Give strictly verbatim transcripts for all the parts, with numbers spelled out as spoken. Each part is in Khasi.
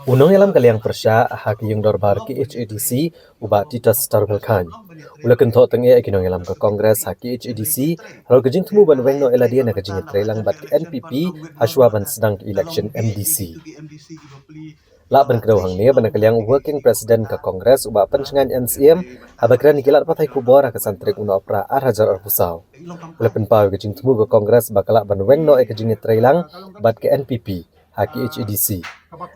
U nongïalam ka liang pyrshah ha ka ïing dorbar K H A D C, u Bah Titus Starwell Chyne, u la kynthoh tang ïa ki nongïalam ka Congress ha K H A D C halor ka jingthmu ban weng noh ïalade na ka jingïatreilang bad ka N P P hashwa ban sdang ka election M D C. Lah ban kdew hangne ba na ka liang u Working President ka Congress, u Bah Penshngaiñ N Syiem, haba kren ïa ki lad pathai khubor ha ka san tarik u Nohprah ar hajar arphew saw, u la pynpaw ïa ka jingthmu ka Congress ba ka lah ban weng noh ïa ka jingïatreilang bad ka N P P ha K H A D C,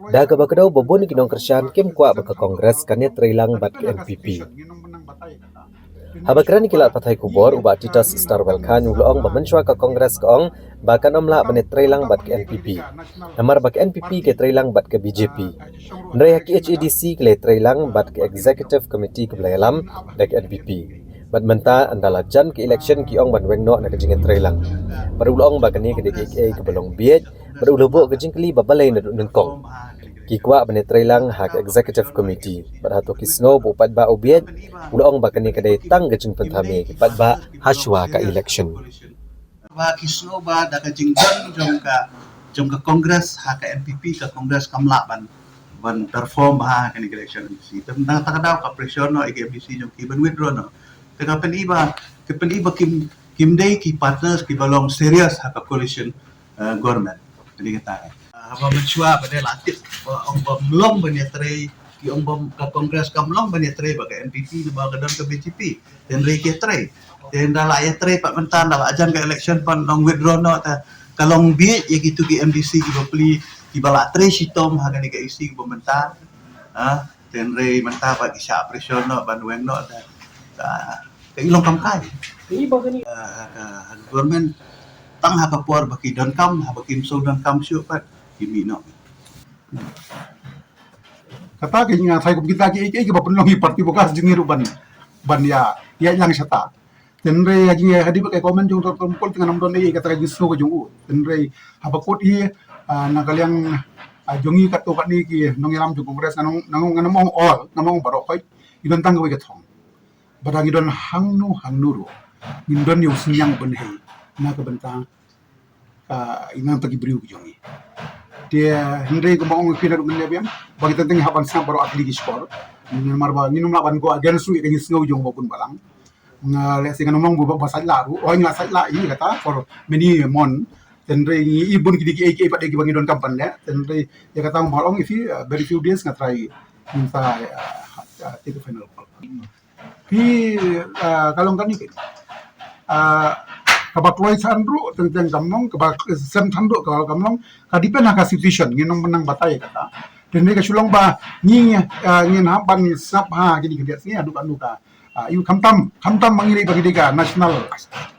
da kaba kdew ba bun ki nongkyrshan kim kwah ba ka Congress kan ïatreilang bad ka N P P. Haba kren ïa ki lad pathai khubor, u Bah Titus Starwell Chyne u la ong ba mynshuwa ka Congress ka ong ba kan ym lah ban ïatreilang bad ka N P P, namar ba ka N P P ka ïatreilang bad ka B J P. Hynrei ha K H A D C ka la ïatreilang bad ka Executive Committee kaba la ïalam da ka N P P. Bad mynta ynda la jan ka election ki ong ban weng noh na ka jingïatreilang. Bad u la ong ba kane ka dei kaei kaei kaba long bieit, bad u la buh ka jingkylli ba balei naduh nyngkong ki kwah ban ïatreilang ha ka Executive Committee, bad hato ki sngew ba u paidbah u bieit. U la ong ba kane ka dei tang ka jingpynthame ïa ki paidbah hashwa ka election. Ba ki sngew ba da ka jingdon jong ka, jong ka Congress ha ka N P P, ka Congress kam lah ban, ban perform ha kane ka election M D C. Te nangta ka daw ka pressure noh ïa ka M D C jong ki ban withdraw noh. Te ka pyni ba, ka pyni ba kim, kim dei ki partners kiba long serious ha ka coalition, eh, government. Kane kata. Ah, haba mynshuwa ba dei la tip ba ong ba ym long ban ïatrei, ki ong ba ka Congress kam long ban ïatrei bad ka N P P, naba ka don ka B J P. Te hynrei ki ïatrei. Te ynda la ïatrei pat mynta, ynda la jan ka election pat ong withdraw noh, te ka long bieit ïa kitu ki M D C kiba plie, kiba la trei shitom ha kane ka issue kiba mynta. Ha, te hynrei mynta pat ki shah pressure noh ban weng noh, te ka, ka i long kam kai. Ka, ka government tang ha ka por ba ki donkam, haba kim shu donkam shuh pat ki mih noh. Kata ka jingïatrei kum kita ki, ki, kiba pynlong ïa party ba ka jingïaroh ban, ban ïa, ïa ïeng shata. Te hynrei ha jingïa, hadien ba ka comment jong u Doctor Mukul te ngam don ei ei kata ka jingsngew ka jong u. Te hynrei haba kut hi, ah, na ka liang, ah, jong ngi katto katne ki nongïalam jong Congress, ngan ong, ngan ong, ngan ong all, ngan ong baroh, hooid, ngi don tang kawei ka thong. Bad ngi don hangno hangno ruh, ngin don ïa u synñiang u bynhei na ka bynta ka, ïa nangta ki briew ki jong ngi. Te hynrei kumba ong phi naduh mynne biang, ba ngi teng teng hap ban sngap baroh ar tylli ki shkor. Namar ba ngin ym lah ban go against ruh ïa ka jingsngew jong u Bah Kunbalang. Nga lehse ngan ym ong ba, ba sait lah ruh, oh, ngi la sait lah ïa kata for many months. Te hynrei ngi i bun ki dei kiei kiei pat dei kiba ngi donkam ban leh. Te hynrei ïa kata nga ong ïa phi, uh, very few days nga try, ngin sa, uh, uh, take a final call. Phi, ah, ka long kane phi. Ah, kaba kloi than ruh teng teng kam long, kaba sem than ruh ka kam long, ka depend ha ka situation, ngin ym nang batai kata. Te hynrei ka shu long ba ngi, ah, ngin hap ban sngap ha kine ki date ngi haduh katno ka, ah, ïa khamtam, khamtam ma ngi dei ba ngi dei ka national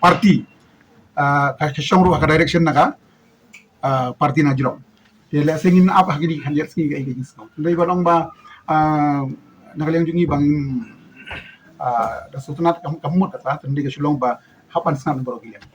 party. Ah, ka, ka shong ruh ha ka direction na ka, ah, party na jrong. Te lehse ngin ap ha kine ki khyndai sngi kaei ka jingsngew. Te hynrei ban ong ba, ah, na ka liang jong ngi ba ngin, ah, da sngewtynnat kam, kam mut kata, te hynrei ka shu long ba hap ban sngap na baroh ki liang.